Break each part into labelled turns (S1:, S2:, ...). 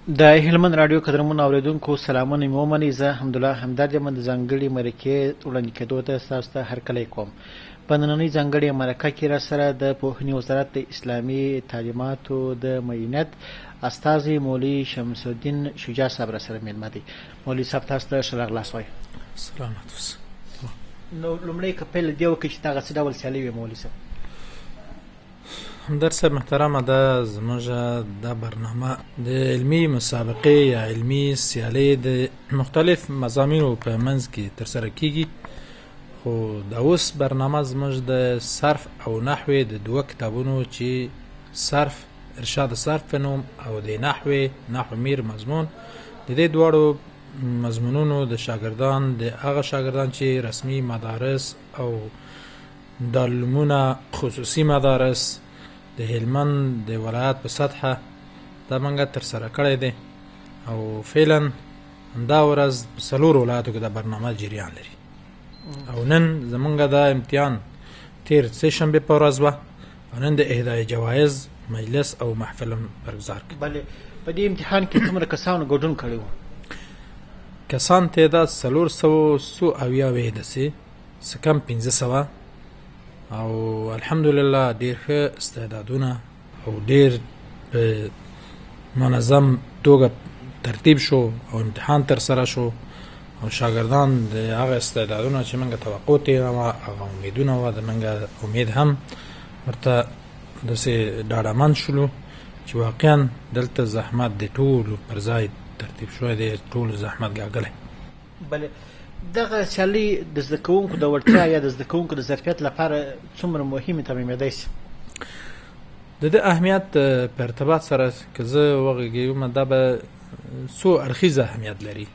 S1: د هلمند راډیو قدرمنو اورېدونکو سلامونه مې ومنئ. زه حمدالله همدرد یم، د ځانګړې مرکې وړاندې کېدو ته ستاسو ته هرکلی کوم. په نننۍ ځانګړې مرکه کې را سره د پوهنې وزارت د اسلامي تعلیماتو د معینیت استازی مولوي شمس الدین شجاع صاحب را سره مېلمه دی. مولوي صاحب، تاسو ته ښه راغلاست وایم.
S2: سلامت اوسئ.
S1: نو لومړی که پیل له دې وکړئ چې دغه څه ډول سیالۍ وې مولوي صاحب؟
S2: همدرد صاحب محترمه، دا زموږ دا برنامه د علمي مسابقې یا علمي سیالۍ د مختلف مضامینو په منځ کې ترسره کیږي، خو د اوس برنامه زموږ د صرف او نحوې د دوه کتابونو چې صرف ارشاد صرف په نوم او د نحوې نحو میر مضمون، د دې دواړو مضمونونو د شاګردان، د هغه شاګردان چې رسمي مدارس او دارالعلومونه، خصوصي مدارس د هلمند د ولایت په سطحه دا مونږه ترسره کړی دی او فعلا همدا ورځ په څلورو ولایاتو کې دا برنامه جریان لري. او نن زمونږ دا امتحان تیر سه شنبه په ورځ وه او نن د اهدای جوایز مجلس او محفل هم برګزار کړ.
S1: بله، په دې امتحان کې څومره کسانو ګډون کړی و؟
S2: کسان تعداد 470 وې، داسې څه کم 500، او الحمدلله ډېر ښه استعدادونه او ډېر په منظم توګه ترتیب شو او امتحان ترسره شو او شاګردان د هغه استعدادونه چې موږ توقع ترې وه، هغه امیدونه وه، د موږ امید هم ورته داسې ډاډمن شولو چې واقعا دلته زحمت د ټولو پر ځای ترتیب شوی دی، ټولو زحمت ګاګلی.
S1: بله، دغه سیالۍ د زده کوونکو د وړتیا یا د زده کوونکو د ظرفیت لپاره څومره مهمې تمامېدای شي؟
S2: د دې اهمیت په ارتباط سره که زه وغږېږم، دا به څو اړخیز اهمیت لري.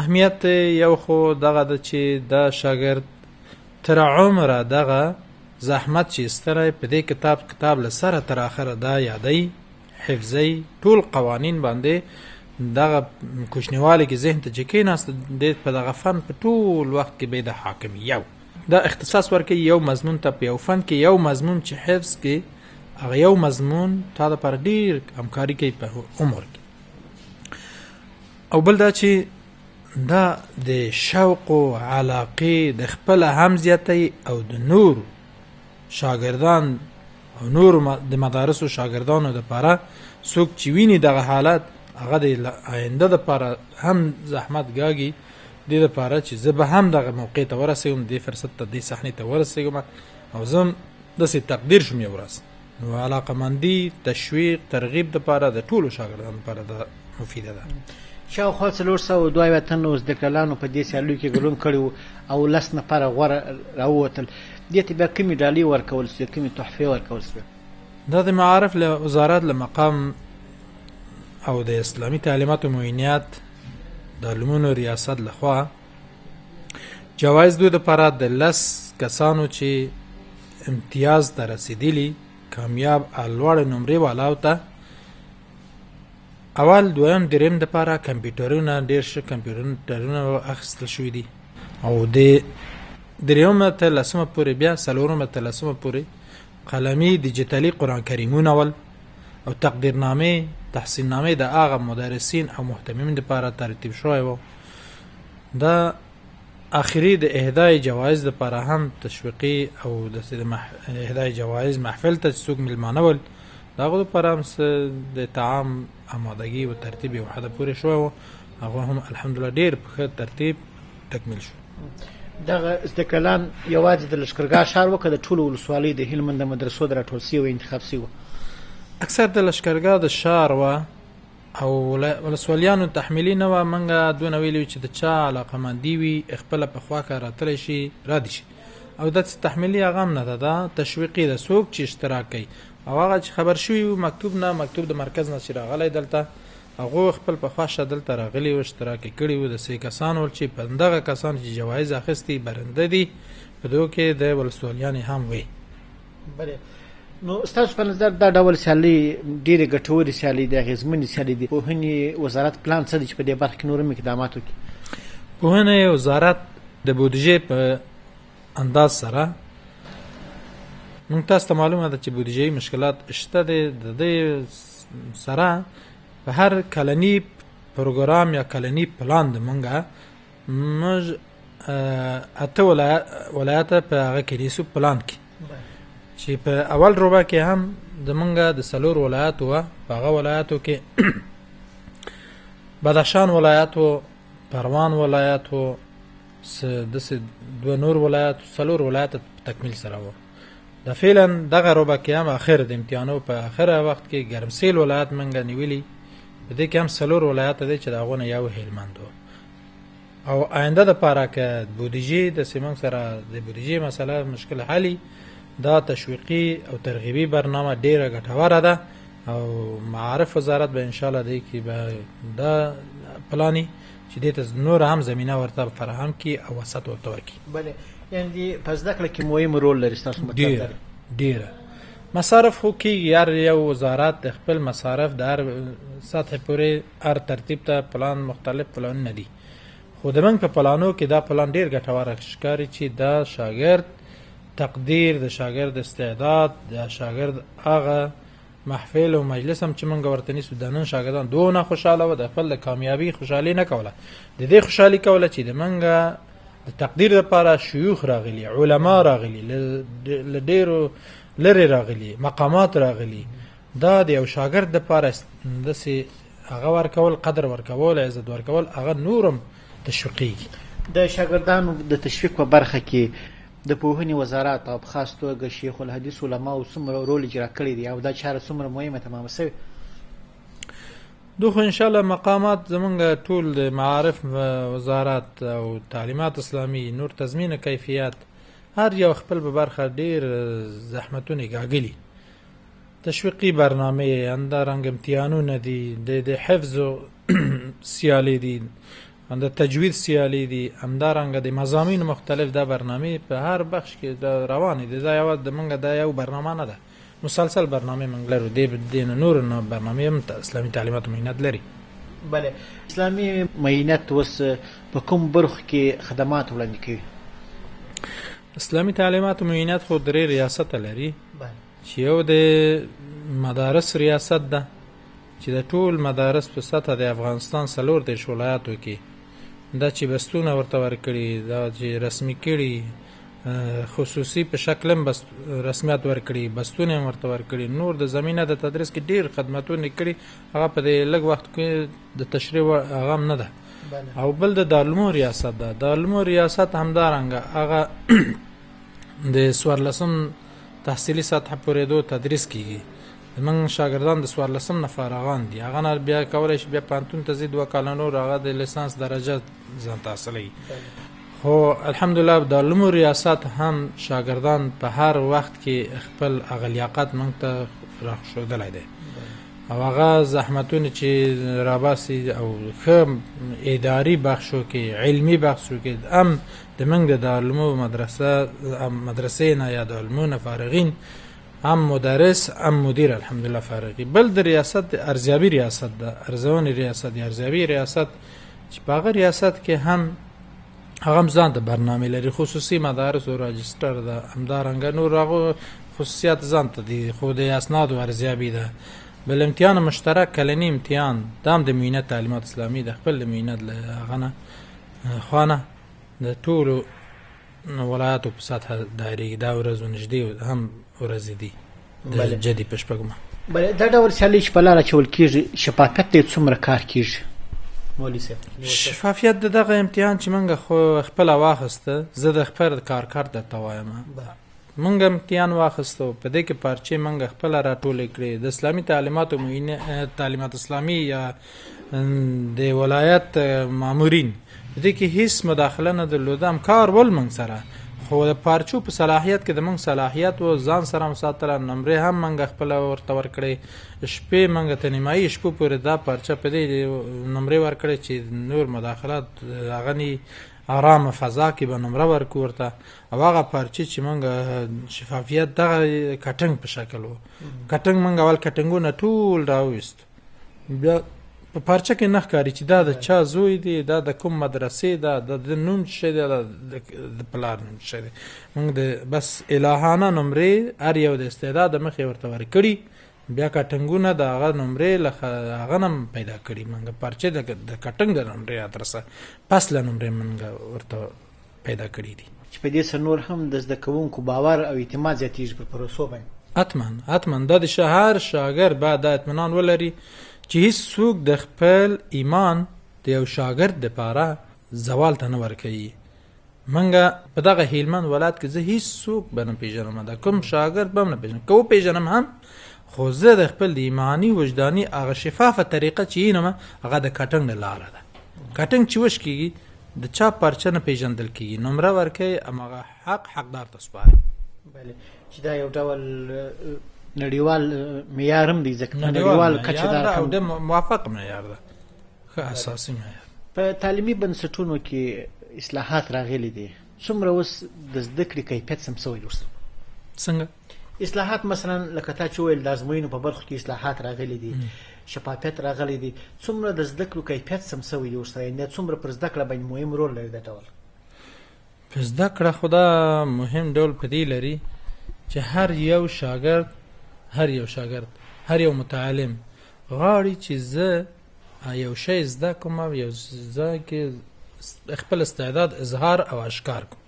S2: اهمیت یو خو دغه ده چې دا شاګرد تر عمره دغه زحمت چې ایستلی په دې کتاب له سره تر آخره دا یادوي، حفظوي، ټول قوانین باندې دغه کوچنیوالي کې ذهن ته چې کېناست، دی په دغه فن په ټول وخت کې به د حاکم یو دا اختصاص ورکوي یو مضمون ته. په یو فن کې یو مضمون چې حفظ کې، هغه یو مضمون تا دپاره ډېر همکاري کوي په عمر کې. او بل دا چې دا د شوق او علاقې د خپله هم زیاتوي او د نورو شاګردان او نورو د مدارسو شاګردانو دپاره څوک چې ویني دغه حالت، هغه د آینده دپاره هم زحمت ګاږي، دې دپاره چې زه به هم دغه موقع ته ورسېږم، دې فرصت ته، دې صحنې ته ورسېږم او زه هم داسې تقدیر شوم یو ورځ. نو علاقمندي، تشویق، ترغیب دپاره د ټولو شاګردانو دپاره دا مفیده ده.
S1: شاوخوا 472 تنو زده کړیالانو په دې سیالیو کې ګډون کړی و او 10 نفره غوره راووتل. دې ته بیا کومې ډالۍ ورکول شوې، کومې تحفې ورکول شوې؟
S2: دا د معارف له وزارت له مقام او د اسلامي تعلیماتو معینیت د علومونو ریاست لخوا جوایز دوی دپاره د 10 کسانو چې امتیاز ته رسېدلي کامیاب لوړې نمرې والاو ته اول، دویم، دریم دپاره کمپیوټرونه، ډېر ښه کمپیوټرونه اخیستل شوي دي او د دریمه تر لسمه پورې، بیا څلورمه تر لسمه پورې قلمي دیجیتالي قرآن کریمونه ول او تقدیرنامې، تحسیننامې د هغه مدرسین او مهتمین دپاره ترتیب شوی و. دا آخري د اهدای جوایز دپاره هم تشویقي او داسې د اهدای جوایز محفل ته چې څوک مېلمانه ول، د هغو دپاره هم څه د طعام آمادګي او ترتیب یو حده پورې شوی و، هغه هم الحمدلله ډېر په ښه ترتیب تکمیل شو.
S1: دغه زده کړیالان یوازې د لښکرګاه ښار و که د ټولو ولسوالیو د هلمند د مدرسو د راټول شوي او انتخاب شوي وو؟
S2: اکثر د لښکرګاه د ښار وه او ولسوالیانو تحمیلي نه وه. موږ دونه ویلي چې د چا علاقمندي وي خپله په خوښه راتلی شي، را دي شي، او دا چې تحمیلي هغه هم نه ده، دا تشویقي ده. څوک چې اشتراک کوي او هغه چې خبر شوي وو مکتوب نه، مکتوب د مرکز نه چې راغلی دلته، هغو خپل په خوښه دلته راغلي وو، اشتراک یې کړي وو. داسې کسان ول چې په دغه کسان چې جوایز اخیستي برنده دي، په دوی کې د ولسوالیانې هم وي.
S1: بله، نو ستاسو په نظر دا ډول سیالۍ ډېرې ګټورې سیالۍ دي، اغېزمنې سیالۍ دي. پوهنې وزارت پلان څه دی چې په دې برخه کې نور هم اقدامات وکړي؟
S2: پوهنې وزارت د بودیجې په انداز سره موږ تاسو ته معلومه ده چې بودیجوي مشکلات شته دی، د دې سره په هر کلني پروګرام یا کلني پلان د مونږه موږ اته ولایت په هغه کې نیسو پلان کې، چې په اول ربع کې هم د مونږه د څلور ولایاتو وه. په هغه ولایاتو کې بدخشان ولایت و، پروان ولایت و، داسې دوه نور ولایات، څلور ولایات په تکمیل سره و. د فعلا دغه ربع کې هم اخر د امتحانو په اخره وخت کې ګرمسیل ولایت مونږه نیولي، په دې کې هم څلور ولایات دی چې د هغو نه یو هلمند و. او آینده د پاره که بودیجې د سیمنګ سره د بودیجې مسله مشکل حلی، دا تشویقي او ترغیبي برنامه ډیره ګټوره ده او معارف وزارت به انشاءالله دې کې به دا پلاني چې دې ته نور هم زمینه ورته فراهم کړي او وسعت ورته ورکړي.
S1: بله، یعنې په زده کړه کې مهم رول لري ستاسو مطلب
S2: ډېره ډېره مصارف خو کېږي، هر یو وزارت د خپل مصارف د هر سطح پورې هر ترتیب ته پلان مختلف پلانونه دي، خو د موږ په پلانو کې دا پلان ډېر ګټور ښکاري چې دا شاګرد تقدیر، د شاګرد استعداد، د شاګرد هغه محفل او مجلس هم چې موږ ورته نیسو، د نن شاګردان دونه خوشحاله وه، د خپل د کامیابي خوشحالي نه کوله، د دې خوشحالي کوله چې د موږ د تقدیر لپاره شیوخ راغلي، علما راغلي، له ډېرو لرې راغلي، مقامات راغلي. دا د یو شاګرد لپاره داسې هغه ورکول، قدر ورکول، عزت ورکول، هغه نورم تشویقیږي.
S1: د شاګردانو د تشویق په برخه کې د پوهنې وزارت او په خاص توګه شیخ الحدیث علماو څومره رول اجرا کړی دی او دا چاره څومره مهمه تمامه شوې؟
S2: دو خو انشاءالله مقامات زمونږ ټول د معارف وزارت او تعلیمات اسلامي نور تضمین کیفیت هر یو خپل په برخه ډیر زحمتونه ګاګلي، تشویقي برنامې، همدارنګه امتحانونه دي، د حفظ سیالي دي، د تجوید سیالي دي، همدارنګه د مضامین مختلف دا برنامې په هر بخش کې دا روانې دي. دا یوه د موږ دا یو برنامه نه ده، مسلسل برنامې موږ لرو، دې نه نور نه برنامې هم اسلامي تعلیمات معینت لري.
S1: بله، اسلامي معینت اوس په کوم برخو کې خدمات وړاندې کوي؟
S2: اسلامي تعلیمات معینت خو درې ریاسته لري، چې یو د مدارس ریاست ده چې د ټول مدارس په سطح د افغانستان 34 ولایاتو کې دا چې بستونه ورته ورکړي، دا چې رسمي کړي، خصوصي په شکل هم بس رسمیت ورکړي، بستونه هم ورته ورکړي، نور د زمینه د تدریس کې ډېر خدمتونه کړي، هغه په دې لږ وخت کې د تشریح هغه هم نه ده. او بل د دارالعلومو ریاست ده، دارالعلومو ریاست همدارنګه هغه د 14 تحصیلي سطح پورې دو تدریس کیږي. زمونږ شاګردان د 14 نه فارغان دي، هغه نه بیا کولی شي بیا پوهنتون ته ځي، 2 کاله نور هغه د لیسانس درجه ځان ته حاصلوي. خو الحمدلله د دارالعلومو ریاست هم شاګردان په هر وخت کې خپل هغه لیاقت موږ ته راښودلی دی او هغه زحمتونه چې راباسي او ښه اداري بخشو کې، علمي بخشو کې هم د موږ د دارالعلومو مدرسې نه یا دارالعلومو نه فارغین هم مدرس هم مدیر الحمدلله فارغي. بل د ریاست د ارزیابي ریاست ده، ارزونې ریاست یا ارزیابي ریاست چې په هغه ریاست کې هم هغه هم ځان ته برنامې لري، خصوصي مدارس او راجستر ده، همدارنګه نور هغو خصوصیات ځان ته دي، خو د اسنادو ارزیابي ده. بل امتحان مشترک کلنی امتحان دا هم د معینت تعلیمات اسلامي د خپل معینت له هغه نه خوانه د ټولو ولایاتو په سطح دایرېږي. دا ورځو نږدې هم ورځې دي د جدي په شپږمه.
S1: بله، دا ډول سیالۍ چې په لاره اچول کېږي، شفافیت ته یې څومره کار کېږي مولوي صاحب؟
S2: شفافیت د دغه امتحان چې موږ خو خپله واخیسته، زه د خپل کارکرد درته وایم، موږ امتحان واخیستو، په دې کې پارچې موږ خپله راټولې کړې، د اسلامي تعلیماتو تعلیمات اسلامي یا د ولایت مامورین په دې کې هیڅ مداخله نه درلوده، هم کار ول موږ سره، خو د پارچو په صلاحیت کې د موږ صلاحیت و، ځان سره هم ساتله، نمرې هم موږ خپله ورته ورکړې، شپې موږ ته نیمایي شپو پورې دا پارچه په دې نمرې ورکړې چې نور مداخلات هغه نی آرامه فضا کې به نمره ورکو ورته. او هغه پارچې چې موږ شفافیت دغه کټنګ په شکل و، کټنګ موږ اول کټنګونه ټول راوویست، بیا په پارچه کې نه ښکاري چې دا د چا زوی دی، دا د کوم مدرسې ده، دا د نوم څه دی، دا د پلار نوم څه دی. موږ د بس الهانه نمرې هر یو د استعداد مخې ورته ورکړي، بیا کټنګونه د هغه نمرې له هغه نه پیدا کړي. مونږ پرچې د کټنګ د نمرې ادرسه پس له نمرې مونږ ورته پیدا کړي دي،
S1: چې په دې سره نور هم د زده کوونکو باور او اعتماد زیاتېږي پر پروسو باندې.
S2: حتما دا د هر شاګرد باید دا اطمینان ولري چې هیڅوک د خپل ایمان د یو شاګرد دپاره زوال ته نه ورکوي. مونږ په دغه هلمند ولایت کې زه هیڅوک به نه پېژنم، دا کوم شاګرد به هم نه پېژنم، که وپېژنم هم خو زه د خپل د ایماني وجداني هغه شفافه طریقه چې ینم هغه د کټنګ له لاره ده. کټنګ چې وشکېږي د چا پرچه نه پېژندل کېږي، نمره ورکوي، هماغه حق حقدار ته سپاري.
S1: بله، چې دا یو ډول نړیوال معیار هم دی، ځکه نړیوال کچه دا
S2: او د موافق معیار ده، ښه اساسي معیار.
S1: په تعلیمي بنسټونو کې اصلاحات راغلي دي، څومره اوس د زده کړې کیفیت سم سوی دی ورسره؟
S2: څنګه
S1: اصلاحات؟ مثلا لکه تا چې وویل د ازموینو په برخو کې اصلاحات راغلي دي، شفافیت راغلی دی، څومره د زده کړو کیفیت سم سوی دی ورسره؟ یعنې څومره پر زده کړه باندې مهم رول لري دا ډول؟
S2: په زده کړه خو دا مهم ډول په دې لري چې هر یو شاګرد، هر یو متعلم غواړي چې زه یو شی زده کوم او یو ځای کې خپل استعداد اظهار او اشکار کوم.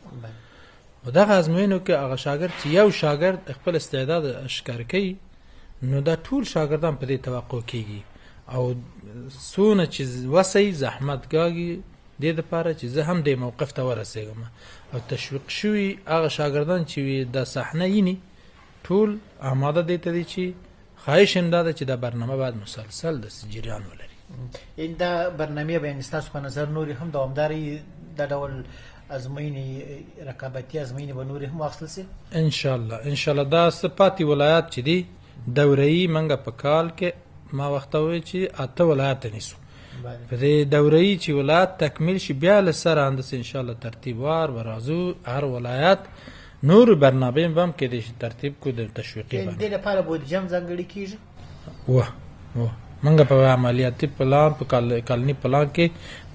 S2: او دغه ازموینو کې هغه شاګرد چې یو شاګرد خپل استعداد اشکار کوي، نو دا ټول شاګردان په دې توقع کیږي او څونه چې وسه زحمت ګاږي دې دپاره چې زه هم دې موقف ته ورسېږم. او تشویق شوي هغه شاګردان چې د صحنه ییني ټول آماده دې ته دي چې خواهش هم دا ده چې دا برنامه باید مسلسل داسې جریان ولري.
S1: یعنې دا برنامې به یعنې ستاسو په نظر نورې هم دوامدارې دا ډول ازموینې، رقابتي ازموینې به نورې هم واخیستل سي؟
S2: انشاءالله. دا څه پاتې ولایات چې دي دورهیي موږ په کال کې ما وخته وویل چې 8 ولایات نیسو. په دې دورهیي چې ولایت تکمیل شي بیا له سره همداسې انشاءالله ترتیبوار به راځو هر ولایت. نور برنامې به هم کېدای شي ترتیب کړو د تشویقي برنامې.
S1: دې لپاره بودیجه هم ځانګړې کېږي؟
S2: وه موږ په عملیاتي پلان، په کلني پلان کې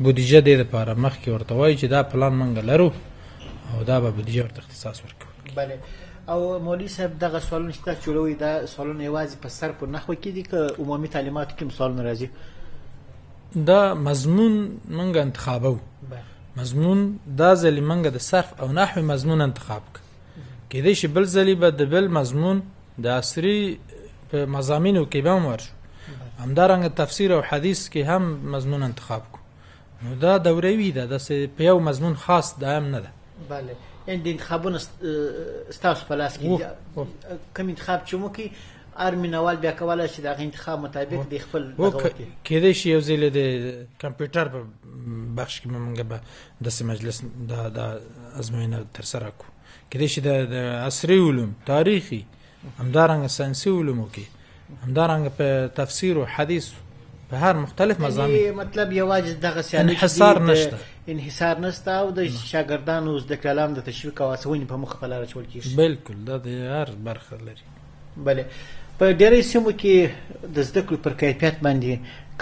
S2: بودیجه دې لپاره مخکې ورته وایو چې دا پلان موږ لرو او دا به بودیجه ورته اختصاص ورکوو.
S1: بله. او مولوي صاحب دغه سوالونه چې تاسو جوړوئ دا سوالونه یوازې په صرف و نحو کې دي که عمومي تعلیماتو کې هم سوالونه راځي؟
S2: دا مضمون موږ انتخابوو. مضمون دا ځلې موږ د صرف او نحو مضمون انتخاب کړ، کېدای شي بل ځلې به د بل مضمون د عصري په مضامینو کې به هم ورشو، همدارنګه تفسیر او حدیث کې هم مضمون انتخاب کړو. نو دا دوروي ده، داسې په یو مضمون خاص دایم نه ده.
S1: بله، یعنې د انتخابونه ستاسو په لاس کې دي، کوم انتخاب چې مو کوي هر مینوال بیا کولای شي د هغه انتخاب مطابق د خپل دغه وکړي.
S2: کېدای شي یو ځل د کمپیوټر په بخش کې موږ به داسې مجلس دا ازموینه ترسره کړو. کېدای شي د عصري علوم، تاریخي، همدارنګه ساینسي علومو کې، همدارنګه په تفسیر او حدیث، په هر مختلف مضامین.
S1: مطلب یوازې دغه سیالي
S2: انحصار نشته،
S1: انحصار نشته او د شاګردانو زده کړیالانو د تشویق او هڅونې په موخه په لاره اچول کېږي.
S2: بالکل، دا د هر برخه لري.
S1: بله، په ډېری سیمو کې د زده کړو پر کیفیت باندې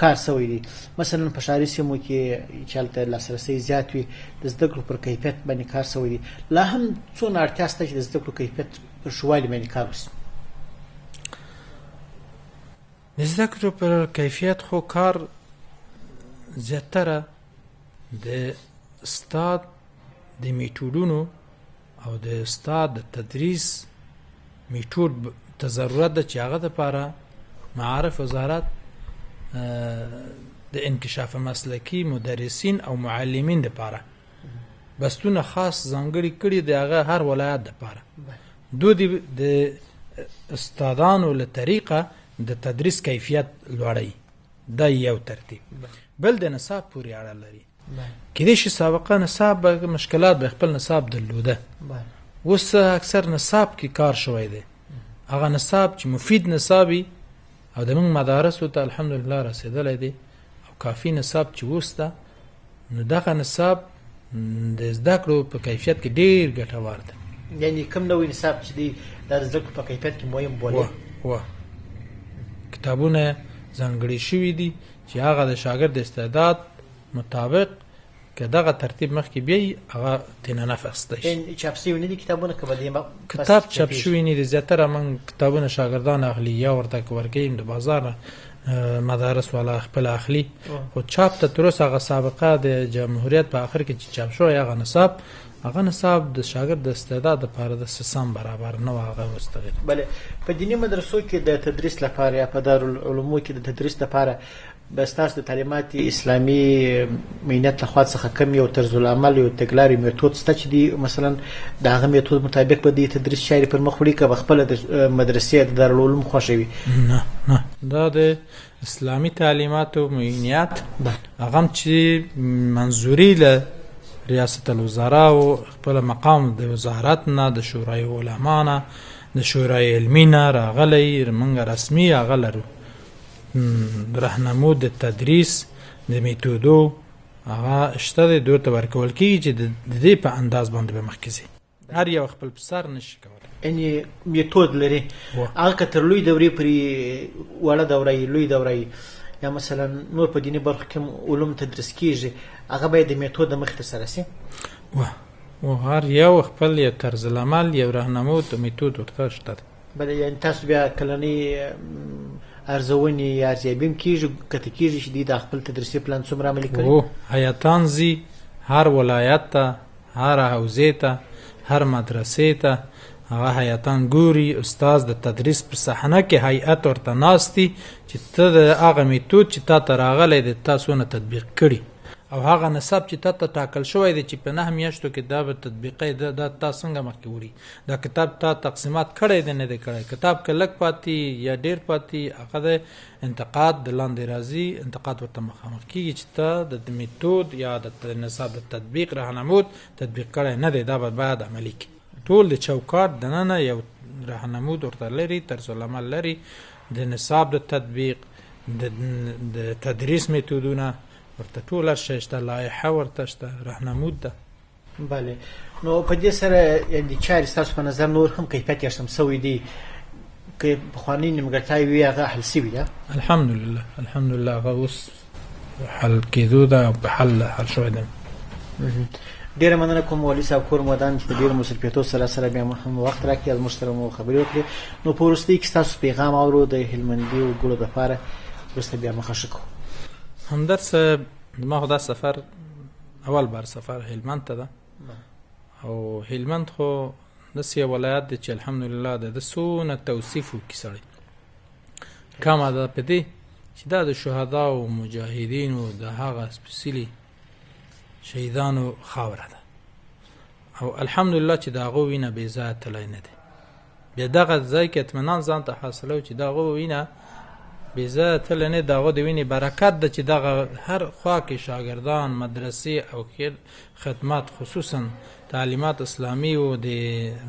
S1: کار سوی دی. مثلا په ښاري سیمو کې چې هلته لاسرسی زیات وي د زده کړو پر کیفیت باندې کار سوی دی. لا هم څونه اړتیا شته چې د زده کړو کیفیت پر ښه والي باندې کار وشي؟
S2: د زده کړو پر کیفیت خو کار زیاتره د استاد د میټوډونو او د استاد د تدریس میټوډ ته ضرورت ده چې هغه دپاره معارف وزارت د انکشاف مسلکي مدرسین او معلمین دپاره بستونه خاص ځانګړي کړي د هغه هر ولایت دپاره. دوی د استادانو له طریقه د تدریس کیفیت لوړوي، دا یو ترتیب. بل د نصاب پورې اړه لري. کېدای شي سابقه نصاب به مشکلات به خپل نصاب درلوده، اوس اکثر نصاب کې کار شوی دی. هغه نصاب چې مفید نصاب وي او د موږ مدارسو ته الحمدلله رسېدلی دی او کافي نصاب چې اوس ده، نو دغه نصاب د زده کړو په کیفیت کې ډېر ګټور دی.
S1: یعنې کوم نوی نصاب چې دی دا د زده کړو په کیفیت کې مهم بولي؟
S2: وه، کتابونه ځانګړي شوي دي چې هغه د شاګرد استعداد مطابق که دغه ترتیب مخکې بیایي هغه ترېنه نفع اخیستی شي.
S1: یعنې چاپ شوي نه دي کتابونه که به دې
S2: کتاب چاپ شوي نه دي، زیاتره موږ کتابونه شاګردان اخلي یا ورته که ورکوي د بازار نه مدارس والا خپل اخلي، خو چاپ ته تر اوسه هغه سابقه د جمهوریت په آخر کې چې چاپ شوی هغه نصاب، هغه نصاب د شاګرد د استعداد لپاره د سم برابر نه و، هغه اوس تغیر.
S1: بله، په دیني مدرسو کې د تدریس لپاره یا په دارالعلومو کې د تدریس لپاره به ستاسو د تعلیمات اسلامي معینیت لخوا څخه کوم یو طرزالعمل، یو تګلارې، میتود شته چې دی مثلا د هغه میتود مطابق به دی تدریس چارې پر مخ وړي که به خپله د مدرسې د دارالعلوم خوښه وي؟
S2: نه نه، دا د اسلامي تعلیماتو معینیت هغه هم چې منظوري له ریاست الوزراء او خپل مقام د وزارت نه، د شورای علما نه، د شورای علمي نه راغلی، موږ رسمي هغه لرو، رهنمود د تدریس د میتودو هغه شته دی، دوی ته ورکول کېږي چې د دې په انداز باندې به مخکې ځي، هر یو خپل په سر نشي کولی.
S1: یعنې میتود لري، هغه که تر لوی دورې پورې وړه دوره وي، لوی دوره وي، یا مثلا نور په دیني برخو کې هم علوم تدریس کېږي، هغه باید د میتود د مخې ترسره شي.
S2: هر یو خپل یو طرز العمل، یو رهنمود میتود ورته شته دی.
S1: بله، یعنې تاسو بیا کلنۍ ارزونې یا ارزیابي هم کېږي، کته کېږي چې دوی دا خپل تدریسي پلان څومره عملي کړي؟
S2: هیاتان ځي هر ولایت ته، هر حوزې ته، هر مدرسې ته، هغه هیاتان ګوري، استاد د تدریس په صحنه کې هیئت ورته ناست دي چې ته د هغه میتود چې تا ته راغلی دی تا څونه تطبیق کړي، او هغه نصاب چې تا ته ټاکل شوی دی چې په 9 میاشتو کې دا به تطبیقوي، دا تا څنګه مخکې وړي، دا کتاب تا تقسیمات کړی دی نه دی کړی، کتاب که لږ پاتې یا ډېر پاتې هغه د انتقاد د لاندې راځي، انتقاد ورته مخامخ کېږي چې تا د میتود یا د نصاب د تطبیق رهنمود تطبیق کړی نه دی، دا به باید عملي کړي. ټول د چوکاټ دننه یو رهنمود ورته لري، طرزالعمل لري، د نصاب د تطبیق، د تدریس میتودونه ورته ټول هر شی شته، لایحه ورته شته، رهنمود ده.
S1: بله، نو په دې سره یعنې چارې ستاسو په نظر نور هم کیفیت یې سم شوی دی، که پخوانۍ نیمګړتیاوې وي هغه حل شوي ده؟
S2: الحمدلله، الحمدلله هغه اوس حل کېدو ده او په حل شوی دی.
S1: ډېره مننه کوم والي صاحب، کور مو ودان چې د ډېرو مصروفیتو سره سره بیا هم وخت راکړي او زموږ سره مو خبرې وکړې. نو په وروستۍ کې ستاسو پیغام اورو د هلمندي وګړو دپاره، وروسته بیا مخه ښه کوو.
S2: همدرد صاحب، زما خو دا سفر اول بار سفر هلمند ته ده، او هلمند خو داسې یو ولایت دی چې الحمدلله د ده څونه توصیف وکړي سړی کمه ده په دې چې دا د شهدا او مجاهدینو د هغه سپېڅلي شهیدانو خاوره ده، او الحمدلله چې د هغو وینه بې ځایه تللی نه دی. بیا دغه ځای کې اطمینان ځان ته حاصلوي چې د هغو وینه بې ځایه تللی نه، د هغو د وینې برکت ده چې دغه هر خوا کې شاګردان، مدرسې او خدمات، خصوصا تعلیمات اسلامي او د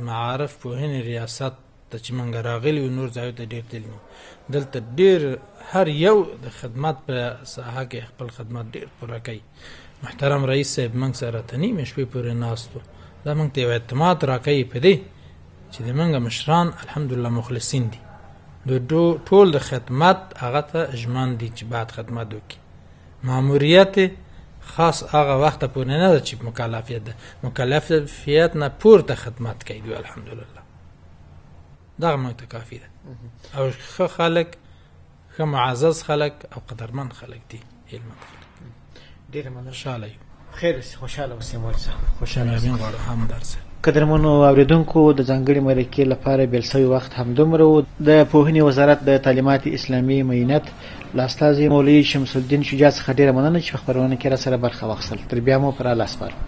S2: معارف پوهنې ریاست ته چې موږ راغلي یو، نور ځایو ته ډېر تللي یو، دلته ډېر هر یو د خدمت په ساحه کې خپل خدمت ډېر پوره کوي. محترم رئیس صاحب موږ سره تر نیمې شپې پورې ناست و، دا موږ ته یو اعتماد راکوي په دې چې د موږ مشران الحمدلله مخلصین دي، د ټول د خدمت هغه ته ژمن دي چې باید خدمت وکړي. ماموریت خاص هغه وخته پورې نه ده چې مکلفیت ده، مکلفیت نه پورته خدمت کوي دوی الحمدلله، دغه موږ ته کافي ده. او ښه خلک، ښه معزز خلک او قدرمن خلک دي هلمند خلک.
S1: ډېره مننه.
S2: خوشحاله یو.
S1: خیر اوسې، خوشحاله اوسې مولوي صاحب، خوشحاله اوسې.
S2: آمین غواړم هم درسه.
S1: قدرمنو اورېدونکو، د ځانګړې مرکې لپاره بېل شوی وخت همدومره و. د پوهنې وزارت د تعلیمات اسلامي معینیت له استازي مولوي شمس الدین شجاع څخه ډېره مننه چې په خپرونه کې راسره برخه واخیستل. تر بیا مو پر الله سپارم.